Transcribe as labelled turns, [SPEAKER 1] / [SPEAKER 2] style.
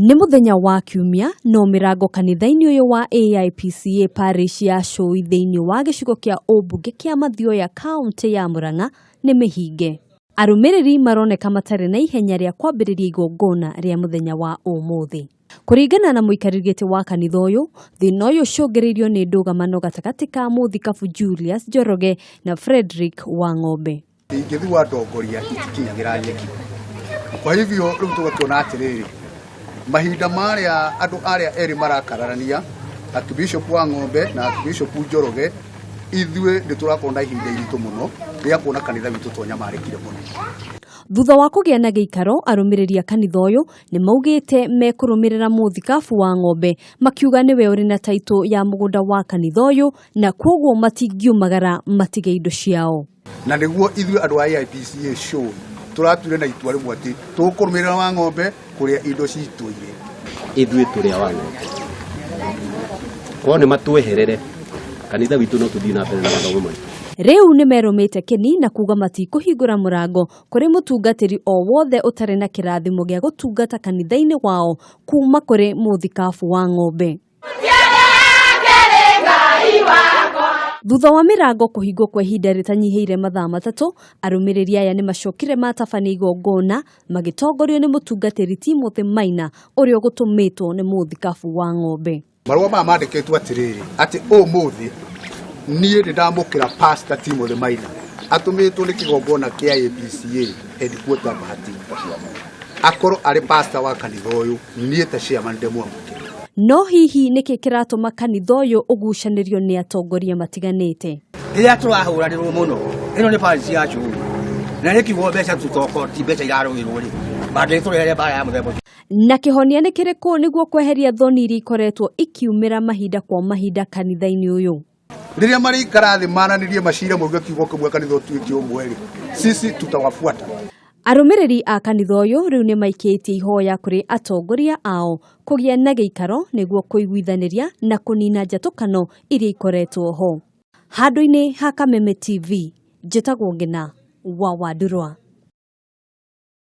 [SPEAKER 1] Nĩ mũthenya wa Kiumia, no mĩrango kanitha-inĩ ũyũ wa AIPCA parish ya Cũi thĩinĩ wa gĩcigo kĩa ũmbunge kĩa Mathioya kaũntĩ ya Murang'a nĩ mĩhinge. Arũmĩrĩri maroneka matarĩ na ihenya rĩa kwambĩrĩria igongona rĩa mũthenya wa ũmũthĩ. Kũringana na mũikarĩri gĩtĩ wa kanitha ũyũ, thĩna ũyũ ũcũngĩrĩirio nĩ ndũgamano gatagatĩ ka mũthikabu Julius Njoroge na Frederick Wang'ombe.
[SPEAKER 2] Ingĩthua ndongoria itikinyagĩra nyeki. Kwa hivyo rĩu tũgakĩona atĩrĩrĩ, mahinda marĩa andũ arĩa erĩ marakararania, Archbishop wa Ng'ombe na Archbishop Njoroge, ithuĩ nĩ tũrakorwo na ihinda iritũ mũno rĩa kuona kanitha witũ twanyamarĩkire mũno.
[SPEAKER 1] Thutha wa kũgĩa na gĩikaro, arũmĩrĩri a kanitha ũyũ nĩ maugĩte mekũrũmĩrĩra mũthikabu wa Ng'ombe makiuga nĩwe ũrĩ na taitũ ya mũgũnda wa kanitha ũyũ na kwoguo matingiumagara matige indo ciao.
[SPEAKER 2] Na nĩguo ithuĩ andũ a AIPCA show tũratuire na itua rĩmwe atĩ tũkũrũmĩrĩra wa ng'ombe kũrĩa indo citũ irĩ.
[SPEAKER 3] Ithuĩ tũrĩ a wa ng'ombe, korwo nĩ matweherere kanitha witũ no tũthiĩ na mbere na mathomo maitũ.
[SPEAKER 1] Rĩu nĩ merũmĩte kĩni na kuga matikũhingũra mũrango kũrĩ mũtungatĩri o wothe ũtarĩ na kĩrathimo gĩa gũtungata kanitha-inĩ wao kuma kũrĩ mũthikabu wa ng'ombe. Thutha wa mĩrango kũhingwo kwa ihinda rĩtanyihĩire mathaa matatũ, arũmĩrĩri aya nĩ macokire matabania igongona magĩtongorio nĩ mũtungatĩri Timothy Maina ũrĩa ũgũtũmĩtwo nĩ mũthikabu wa ng'ombe.
[SPEAKER 2] Marũa maya mandĩkĩtwo atĩrĩrĩ, atĩ ũmũthĩ niĩ nĩ ndamũkĩra Pastor Timothy Maina atũmĩtwo nĩ kĩgongona kĩa APCA headquarter Bahati akorwo arĩ pastor wa kanitha ũyũ, niĩ ta chairman ndĩmwamũkĩra.
[SPEAKER 1] No hihi nĩkĩ kĩratũma kanitha ũyũ ũgucanĩrio nĩ atongoria matiganĩte?
[SPEAKER 4] Rĩrĩa tũrahũranĩrwo mũno, ĩno nĩ parish ya Cũi na nĩ kiugo mbeca tutoko ti mbeca irarũĩrwo rĩ, mangĩtũrehere mbara ya mũthemba ũcio.
[SPEAKER 1] Na kĩhonia nĩ kĩrĩkũ nĩguo kweheria thoni iria ikoretwo ikiumĩra mahinda kwa mahinda kanitha-inĩ ũyũ?
[SPEAKER 2] Rĩrĩa marĩikara thĩ maranĩrie macire mauge kiugo kĩmwe kanitha ũtuĩke ũmwe rĩ, sisi tutawafuata.
[SPEAKER 1] Arũmĩrĩri a kanitha ũyũ rĩu nĩ maikĩtie ihoya kũrĩ atongoria ao kũgĩa na gĩikaro nĩguo kũiguithanĩria na kũnina njatũkano iria ikoretwo ho. Handũ-inĩ ha Kameme TV, njĩtagwo Ngina wa Wandurwa.